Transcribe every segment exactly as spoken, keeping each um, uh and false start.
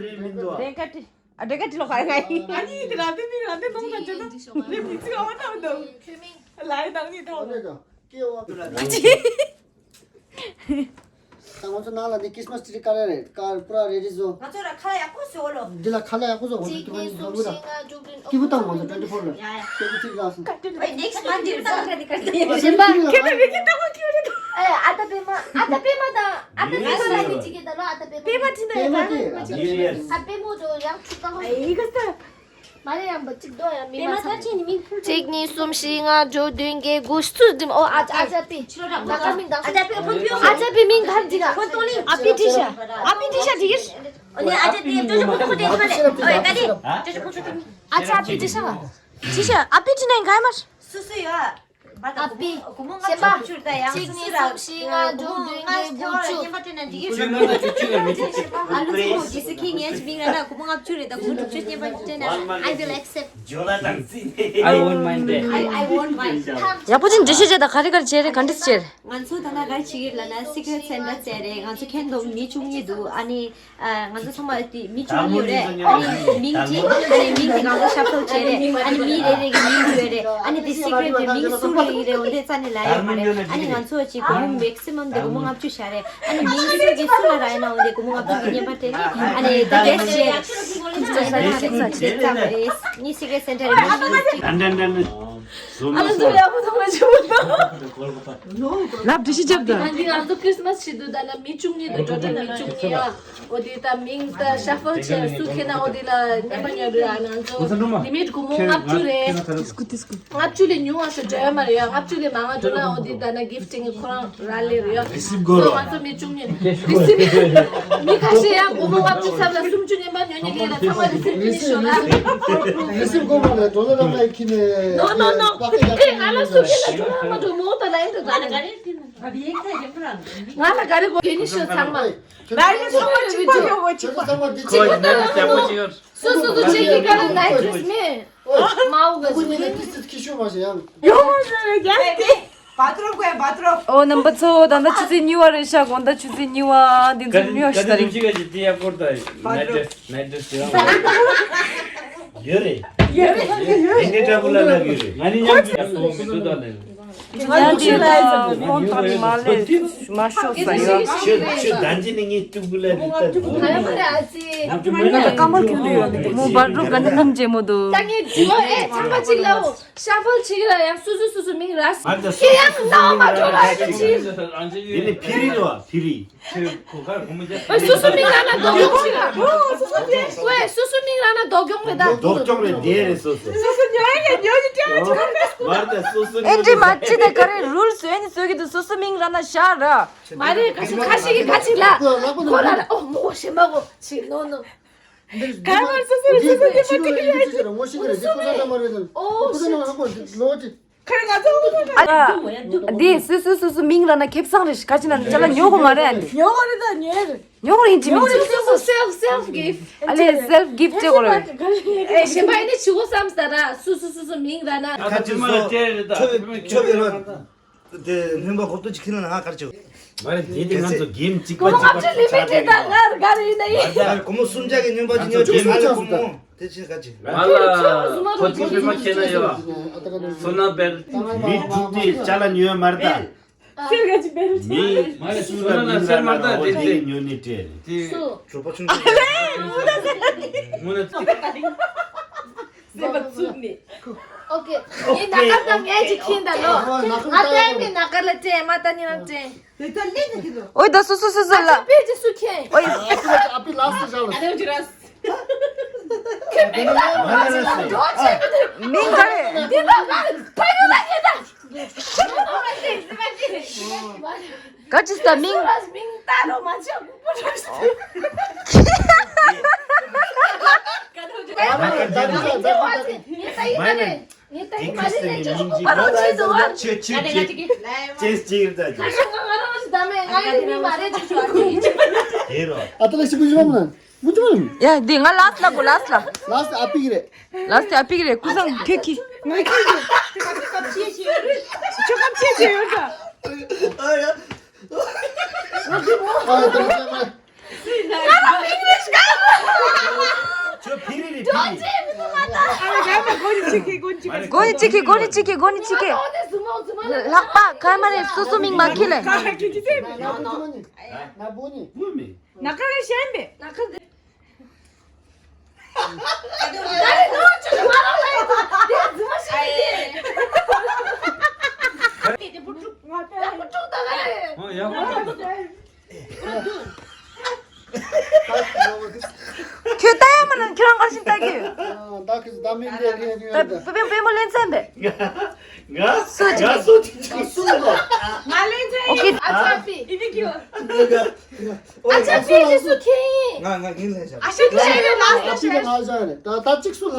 རེད་མི་འདུག་ཨ། རེད་ཀ་ཏི། ཨ་རེད་ཀ་ཏི་ལོ་ཁ་ང་ཡིན། ཨ་ནི་དེ་ར་དེ་མི་ར་དེ་ནང་ད་ཅོ་ད་རེད་མི་ཚིག་ཨ་བ་ཐང་དང་ལའི་དང་ནི་ཐང་དང་། ད་ང་ཚོ་ནང་ལ་འདི་ཁྲིས་མཱས་ཊི་རི་ཀ་ར་རེད། ཀ་པུ་ར་རེ་རེ་བཟོ། ང་ཚོ་ར་ཁ་ཡག་པོ་བཟོ་ལོ། འདི་ལ་ཁ་ལ་ཡག་པོ་བཟོ། ང་ཚོ་གཅིག་གཉིས་གསུམ་བཞི་ལྔ་དྲུག་བདུན། སྐྱིད་པོ་བཏང་། ང་ཚོ་ཊུ་ཝེན་ཊི་ཕོར་ལ། ཡ་ཡ། ཀྱེ་ཀྱེ་ཅིག་ལ་སོང་། ཨེ་ནེག་སི་མན་ཌེ་རེད་ཟེར་ཁ་དེ་ཁ་དེ། གཞན་པ་ཁྱེད་ད་མི་ཁྱེད་ད་ཁོ་ཁྱེད་རེད། ཨེ་ཨ་ད་པེ་མ་ཨ་ད་པེ་མ་ད་ཨ་ད་པེ་མ་ད་ནི་ཅིག་གི་ད་ལོ། ཨ་ད་པེ་མ་པེ་མ་ད་ཡ་ད་ང་ཅིག་ཨ་པེ་མོ་ད་ཡང་ཁྲུ་ད་ཧོ། ཨེ་ཡི་ག་ས། མ་རེད་ཡང་པ་གཅིག་རྡོ་ཡང་མི་མ་ཚར་ཆེ་ནི་མིན། གཅིག་གཉིས་གསུམ་བཞི་ལྔ་དྲུག་བདུན་བརྒྱད་དགུ་བཅུ་བདུན། ཨོ་ཨ་ཨ་ཅག་པི། ཨ་ཅག་པི་ཕུན་ཕུན། ཨ་ཅག་པི་མིང་ག་རེ་འདི་ག་ཕུན་ཏོང་ལིན། ཨ་པི་ཏི་ཤ། ཨ་པི་ཏི་ཤ་འདི་གིས། ཨོ་ནི་ཨ་ཅག་པི་ཏི་ཤ་ཕུན་ཕུན་ཏི་ཤ་རེད། ཨོ་ཡ་ག་དེ་ཏི་ཤ་ཕུན་ཕུན་ཏི་ཤ། ཨ་ཅག་པི་ཏི་ཤ་ག་ཏི་ཤ། ཨ་པི་ཏི་ནས་ག་མར། སུ་སུ་ཡོད། ཨ་པི། སེམས་པ། གཅིག་གཉིས་གསུམ་བཞི་ལྔ་དྲུག་བདུན་བརྒྱད་དགུ་བཅུ། ཨ་ལུ་ཚོ་གི་སི་ཁི་རེ་ཊི་བྱེད་པ། I will accept. I will accept. I won't mind that. I I won't mind. ཡག་པོ་ཅིག་འགྲེལ་བཤད་བྱས་དང་། ག་རེ་ག་རེ་བྱས་རེད། ག་འདྲས་བྱས་རེད། ང་ཚོ་ད་ནང་ག་རེ་བྱེད་ཀྱི་ཡོད་ལབ་ན་སི་ཁི་རེ་ཊི་སེན་ཊར་བྱས་རེད། ང་ཚོ་ཁྱོན་བསྡོམས་མི་བཅུ་གཉིས་འདུག་ཨ་ནི། ང་ཚོ་ཚང་མ་དེ་མི་བཅུ་གཉིས་ཡོད་རེད། ཨ་ནི་མིང་བྲིས། ཨ་ནི་མིང་དེ་ང་ཚོ་ཤ་ཕོལ་བྱས་རེད། ཨ་ནི་མི་རེ་རེ་གི་མིང་ཡོད་རེད། ཨ་ནི་དེ་སི་ཁི་རེ་ཊི་རེད། མིང་སུ་རེ་ཡིན་རེད། འོ་དེ་རྩ་ནས་ལབ་ཡོད་མ་རེད། ཨ་ནི་ང་ཚོ་གཅིག་སྒོར་མོ་མེག་སི་མམ་དེ་སྒོར་མོ་ལྔ་བཅུ་བཞག་རེད། ཨ་ནི་མིང་སུ་གི་སུ་ལ་རག་ཡིན་ན་འོ་དེ་སྒོར་མོ་ལྔ་བཅུ་གི་རྔན་པ་སྤྲད་ནས། ཨ་ནི་དེ་གས་བྱས་རེད། ཨ་ནི་སི་ཁི་རེ་ཊི་སེན་ཊར་རེད། མིང་གཅིག་ཨ་ལ་ཚོ་ཡག་པོ་ཐོག་མ་ཆེ་བོ་དང་། ལབ་འགྲེལ་བཤད་རྒྱབ་དང་། ད་འདི་ང་ཚོ་ཁྲིས་མཱས་བྱེད་དུས་ད་ལ་མི་བཅུ་གཉིས་དང་འགྲོ་གྲོན་མི་བཅུ་གཉིས་ཡོད། འོ་དེ་ད་མིང་ད་ཤ་ཕོལ་བྱས་སུ་ཁེ་ན་འོ་དེ་ལ་རྔན་པ་ཉོ་དགོས། ཨ་ང་ཚོ་ལི་མིཊ་སྒོར་མོ་ལྔ་བཅུ་རེད། ལྔ་བཅུ་ལས་ཉུང་བ་ཞིག་འགྲོ་ཡ་མ་རེད་ཡ། ལྔ་བཅུ་ལས་མང་བ་འགྲོ་ན་འོ་དེ་ད་ན་གིཕ་ཊི་ཁོ་རང་རག་ལས་རེད་ཡ། རི་སིབ་དགོས་རོ། ང་ཚོ་མི་བཅུ་གཉིས་རི་སིབ། མི་ཁ་ཤས་ཡང་སྒོར་མོ་ལྔ་བཅུ་ཚབ་ལ་སུམ་ཅུ་རྔན་པ་ཉོ་ནི་ལས་ལ་ཚང་མ་རི་སིབ་ཉོ་ནི་ཤོག་ལ། རི་སིབ་དགོས་མ་རེད། ཌོ་ལར་རང་ལ་ཁྱི་ནས། No no no. དེ་ང་ལ་སུ་ཁེ་ན་ཁྱོད་རང་མ་འགྲོ་མོ་ད་ལ་ཡིན་ད་ད་ལ་ག་རེ་ཁེ་ན། ང་ལ་ག་རེ་དགོས་ཡིན་ཤོག་ཚང་མ། ད་ཡིན་ཚང་མ་གཅིག་པ་ཡོང་གོ་གཅིག་པ། ཁོ་ཡིན་ན་ཅག་པོ་ཅིག་ཡོད། སོ་སོ་སོ་ཅིག་གི་ག་རེ་ནའི་ཌི་རེ་སི་མེད། མའོ་ག་ཟེར་ནས་ཏི་སི་ཁྱི་ཤོ་མ་ཞེ་ཡང་། ཡོང་ཟེར་རྒྱ་སྟེ། བ་ཏྲོབ་དགོས་བ་ཏྲོབ། ཨོ་རྣམ་པ་ཚོ། ད་ལྟ་ཆུ་ཚོད་གཉིས་པ་རེད་ཤག་དགོང་དག་ཆུ་ཚོད་གཉིས་པ། འདི་ཚོ་ཉོ་ཤི་ད་རིང་། ཡོད་རེད། ཡོད་རེད། ཡོད་རེད། འདི་འདྲ་པོ་ལ་ལབ་ཡོད་རེད། ང་ནི་མཉམ་དུ་ཡག་པོ་མི་འདུག་ད་ལན། ང་འདི་ལ་ཕོན་བཏང་ནས་མ་ལས་མ་ཤོག་ཟེར་ཡོད། ཁྱོད་ཁྱོད་ད་ཅི་ནས་ངའི་སྟུག་པོ་ལ་རིག་ད་འདུག་ང་ཡང་མ་རེད་ཨ་ཙི། ང་ཚོ་མོན་ན་སྐར་མ་ཁྱོད་འདི་ཡོད་མི་འདུག་མོ་བར་འགྲོ་ག་ནས་ལྷམ་རྗེ་མོ་འདུག་ད་ངས་འདི་བ་ཨེ་ཚང་མ་ཅིག་ལའོ། ཤ་ཕོལ་བྱེད་ཀྱི་ལ་ཡང་སུ་སུ་སུ་སུ་མིང་ར་སི། ཨ་ད་སུ་ཁྱེད་ཡང་སུ་སུ་ནང་མ་འགྲོ་ལ་ཨེ་ཅི། དེ་ནི་ཕི་རི་རེད་བ་ཕི་རི། ཁྱོད་གོ་ཁར་གོ་མོ་རྒྱབ། ཨོ་སུ་སུ་མིང་ར་ན་རྡོ་གྱོང་ཅིག་ཨ། ཨོ་སུ་སུ་མིང་། ཨོ་སུ་སུ་མིང་ར་ན་རྡོ་གྱོང་རེད་ད། རྡོ་གྱོང་རེད་དེ་རེད་སོ་སོ། སུ་སུ་ཉོ་ཡ་ཉོ་ཡི་ཀྱང་ཅིག་ཨ། མར་ད་སུ་སུ་ཨེ་འདྲི་མ་ཅི་ད་ག་རེ་རུལ་སུ་ཨེ་ནི་སུ་གི་དུ་སུ་སུ་མིང་ར་ན་ཤ་ར། མ་རེད་ཁ་ཤི་ཁ་ཤི་གི་ཁ་ཅིག་ལ། ཁོ་ལ་ཨོ་མོ་ཤེ་མ་གོ་ཅིག་ནོ་ནོ། ག་མར་སོ་སོ་རེ་སོ་སོ་ཉེས་པ་ཁྱི་ལ་ཡོད་ཅིག་ར་ངོ་ཤེས་ཀྱི་རེད། འདི་ཁོ་ཚོ་འདྲ་མ་རེད་ཟེར། ཨོ་ཁོ་ཚོ་ནང་ལ་ཁོ་ལོ་ཅིག་ཁ་རེ་ང་ཚོ་ཨ་འདི་སུ་སུ་སུ་སུ་མིང་ལ་ན་ཁེབས་སང་རེ་ཤི་ཁ་ཅི་ན་ཅ་ལ་ཉོ་གོ་མ་རེད། ཨ་འདི་ཉོ་གོ་རེད་ད་ཉོ་རེད། ཉོ་གོ་རེད་ཅི་མིན་ཅི་སུ་སུ་སེལ་སེལ་གིཕ། ཨ་ལེ་སེལ་གིཕ་ཅེ་གོ་རེད། ཨེ་ཞེན་པ་ཡིན་ན་ཆི་གོ་བསམ་ས་ར་སུ་སུ་སུ་སུ་མིང་ལ་ན། ཁ་ཅི་སོ་ཆོ་བེ་ཆོ་བེ་རོ། དེ་སྨན་པ་གོ་ཏོ་ཅིག་ཁྱེར་ན་ང་ག་རེ་བྱེད། མ་རེད་དེ་དེ་ང་ཚོ་གེམ་གཅིག་པ་གཅིག་པ་ཅིག་ཆགས་ཀྱི་རེད། ང་ག་རེ་ཡིན་ན་ཡིན། ང་གོ་མོ་སུམ་ཅག་གི་སྨན་པ་ཅིག་ཉོ་དེ་ང་ལ་གོ་མོ་དེ་ཆེ་ག་ཅིག་ང་ལ་ཁོ་ཚོ་སྨན་པ་ཁྱེར་ན་ཡོད། སོ་ན་བེལ། མི་དྲུག་དེ་ཅ་ལ་ཉོས་མ་རེད་ད། ཁྱེར་ག་ཅིག་བེལ། མི་མ་རེད་སུ་ལ་མི་ལ་ན་སེར་མ་ད་དེ་དེ་ཉོ་ནི་སྤྲད་རེད། དེ་གྲོགས་པོ་ཆུང་ཆུང་དངོས་གནས། སེམས་པ་བཙུགས་ནས། ཨོ་ཀེ། ངས་ན་ཀར་དང་ངས་ཅིག་ཁྱིན་ད་ལོ། ཨོ་ང་ལྟ་མི་ན་ཀར་ལ་སྤྲད་མ་ལྟ་ནི་རང་སྤྲད། དེ་ལྟར་ལེགས་ཀྱི་ལོ། ཨོའི་ད་སུ་སུ་སུ་སུ་ལ། ཨ་པེ་ཅི་སུ་ཁྱེན། ཨོའི། ཨ་པི་ལ་སི་ཞག་ལ། ཨ་རེ་ཇི་ར་སི། ཁྱེད་མིང་ལ་མ་ལ་སི། མིང་ག་རེ། འདི་ལ་ག་རེ་ཕ་ཡུལ་ལ་ཉེ་ད། ག་ཅི་ས་མིང་། སུ་ར་མིང་ལྟ་རོ་མ་ཆག་པོ་ར། ཨ་རེ་ད་རེ་ད་རེ་ད་རེ། ངས་ད་ཡིན་མ་རེད། ངས་ད་ཡིན་མ་རེད་ལས་ཅོ་ཅོ་གོ་པ་རོ་ཅི་འདུག་ཨ། ཁྱོད་ཁྱོད་ཁྱོད་ཅེས་ཅེས་ཡིན་ད་ཅོ། ཁ་ཤོ་ང་ང་རང་ཞིག་ད་མེད། ང་ཡིན་མི་མ་རེད་ཅོ་ཅོ་ཨ་ཅོ་ཡིན་ཅོ། དེ་རོ། ཨ་ཏི་ལ་ཞིག་གུ་ཞུ་བ་མ་ན། མུ་ཅོ་མ་ན། ཡ་འདི་ང་ལ་སི་ལ་གོ་ལ་སི་ལ། ལ་སི་ཨ་པི་གི་རེད། ལ་སི་ཨ་པི་གི་རེད། ཀུ་སང་ཁྱོད་ཁྱི། ཁྱོད་ཁ་ཆེ་ཆེ་ཡོད་ད། ཨ་ཡ། ཨ་ཡ་ཏི་ལ་ཅོ་མ། ཁྱོད་ཕི་རི་རི་ཕི་རི། སྒོ་ནས་གཅིག་གིས་སྒོ་ནས་གཅིག་གིས་སྒོ་ནས་གཅིག་གིས། ལྷག་པ་ག་མ་རེད། སོ་སོ་མིང་མ་ཁྱེར་ལེ། ན་བུ་ནི། ན་བུ་ནི། ན་ཀ་རེ་ཤན་པེ། ན་ཀ་རེ། ཁྱོད་ལྟ་ཡ་མ་ན་ཁྱོད་རང་གར་ཞིག་ལྟ་གི། ད་གི་ད་མིན་དེ་རེད་ད། པེ་པེ་པེ་མོ་ལེན་ཚན་པེ། ང་སོ་ཅིག་ང་སོ་ཅིག་ཅིག་སུ་ལ། ང་ལེན་ཚན། ཨོ་ཁེ། ཨ་ཅག་པི། ཨི་ནི་ཀྱོ། ང་ང་ང་ང་ང་ལེན་ཚན། ཨ་ཅག་པི་ལེན་ཚན། ད་ད་ཅིག་སུ་ལ།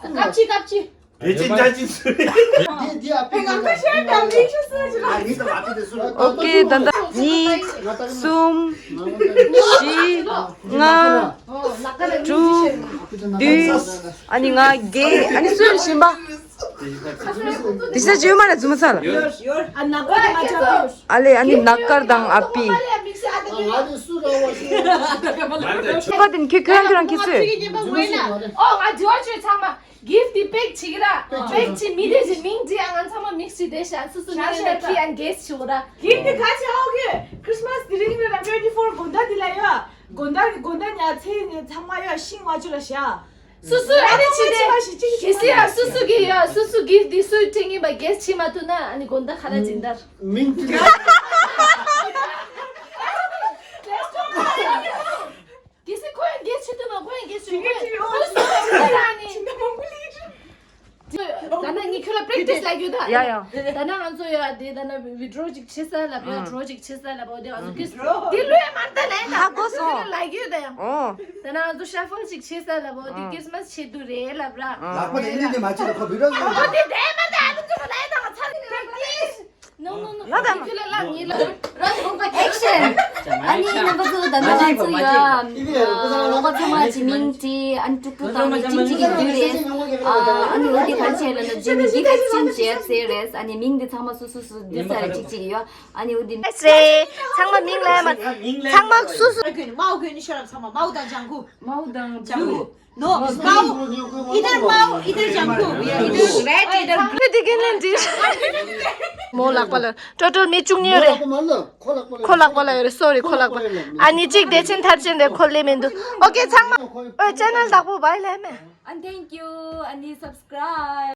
ཀབ་ཅི་ཀབ་ཅི། བེ་ཅི་ཅ་ཅི་སུ་རེད། འདི་འདི་ཨ་ཕི་ང་ཁ་ཤས་ཀྱང་མིག་ཆུ་སུ་ཅི་ལ། ཨ་ནི་ད་ཨ་ཕི་དེ་སུ་རེད། ཨོ་ཁེ། ད་ལྟ་གཉིས། གསུམ། བཞི། ལྔ། དྲུག་བདུན། ཨ་ནི་ང་བརྒྱད། ཨ་ནི་སུ་རེད་གཞན་པ། དེ་ས་བརྗོད་མ་རེད་རྫུན་མ་ཚ་ལ། ཨ་ནི་ནག་དཀར་དང་ཨ་པི། ཨ་ལེ་ཨ་ནི་ནག་དཀར་དང་ཨ་པི། ང་ནི་སུ་ར་བ་ཞིག་ཁྱོད་པ་དེ་ནི་ཁྱོད་ཁྱོད་རང་ཁྱོད་རང་ཁྱེད་ཚོས། ཨོ་ང་འདི་བ་བརྗོད་ཚང་མ། gift དེ་pack བྱེད་ཀྱི་ར། pack བྱེད་མི་དེ་ཚོའི་མིང་བྲིས། ཨ་ང་ཚང་མ་mix བྱས་བསྡད་ཤག་སོ་སོ་ནས་ན་ཁྱི་ཨན་guess བྱེད་དགོས་ར། gift དེ་ག་ཚོད་ཨོ་ཁེ། Christmas དེ་རིང་རེད་ལ། twenty four དགོང་དག་དེ་ལ་ཡོད། དགོང་དག་དགོང་དག་ཉལ་ཚེ་ནས་ཚང་མ་ཡོད་ཤིང་བ་ཆུ་ལ་བཞག་སོ་སོ་ཨ་ནི་བྱེད་དེ། གལ་སྲིད་ཡ་སོ་སོ་གི་ཡ་སོ་སོ་gift དེ་སུའི་འཕྲིན་ཡིན་པ་guess བྱེད་མ་ཐུབ་ན། ཨ་ནི་དགོང་དག་ཁ་ར་སྦྱིན་བདར། མིང་དེ། གལ་སྲིད་ཁོ་ཡང་guess བྱེད་ཐུབ་ན་ཁོ་ཡང་guess བྱེད། ཁོ་ཡང་སུ་ལ་ཅི་ལ་ནི། ད་ནི་ངས་ཁྱོད་ལ་practice ལབ་རྒྱུ་ད། ཡ་ཡ། ད་ནི་ང་ཚོ་ཡ་དེ་ད་ནི་withdraw ཅིག་བྱེད་ས་ལབ་ཡ། draw ཅིག་བྱེད་ས་ལབ་འོ་དེ་ང་ཚོ་guess དེ་ལོས་མ་ད་ལས་ད། ཧ་གོ་སོང་། ལབ་རྒྱུ་ད་ཡ། ཨོ། ད་ནི་ང་ཚོ་shuffle ཅིག་བྱེད་ས་ལབ་འོ་དེ་Christmas བྱེད་དུ་རེད་ལབ་ར། ལག་པ་དེ་ཨེ་ནི་དེ་མ་བྱེད་ལ་ཁོ་བི་རོ། འོ་དེ་དེ་མ་ད་ཨ་ནི་ཚོ་ལ་ད་ང་ཚ་practice No, no, no. ལ་དང་། ཁྱོད་ལ་ལ་ངེས་ལ། Action. ཨ་ནི་རྣམ་པ་ཚོ་ད་ནི་ང་ཚོ་ཡ། ལོག་པ་ཚང་མ་གཅིག་མིང་བྲིས། ཨ་ནི་ཀྲུག་ཀྲུག་དང་ནི་གཅིག་གཅིག་གི་རྒྱུ་རེད། ཨ་ནི་འོ་དེ་ག་རེ་བྱས་ལབ་ན་ཇི་མི་gift exchange བྱེད་ཟེར་རེད། ཨ་ནི་མིང་འདི་ཚང་མ་སོ་སོ་སོ་འདི་ས་རེ་གཅིག་གཅིག་ཡོད། ཨ་ནི་འོ་དེ་རེད། ཚང་མ་མིང་ལ་མ། ཚང་མ་སོ་སོ། མའོ་གོ་ནི་ཤ་རབ་ཚང་མ་མའོ་དང་ལྗང་གུ། མའོ་དང་ལྗང་གུ། No, མའོ། ཨི་དར་མའོ། ཨི་དར་ལྗང་གུ། ཨི་དར་རེད། ཨི་དར་བྷུ་ལུ། དེ་གི་ལན་འདི། མོ་ལག་པ་ལ་total མི་བཅུ་གཉིས་རེད། ཁོ་ལག་པ་ལ་ཡོད་རེད། སོ་རི་ཁོ་ལག་པ། ཨ་ནི་གཅིག་བདེ་ཆེན་མཐར་ཕྱིན་རེད། ཁོ་ལེ་མི་འདུག་ཨོ་ཁེ་ཚང་མ། ཨོ་channel བདག་པོ་bye ལེ་མེ། And thank you. ཨ་ནི་subscribe.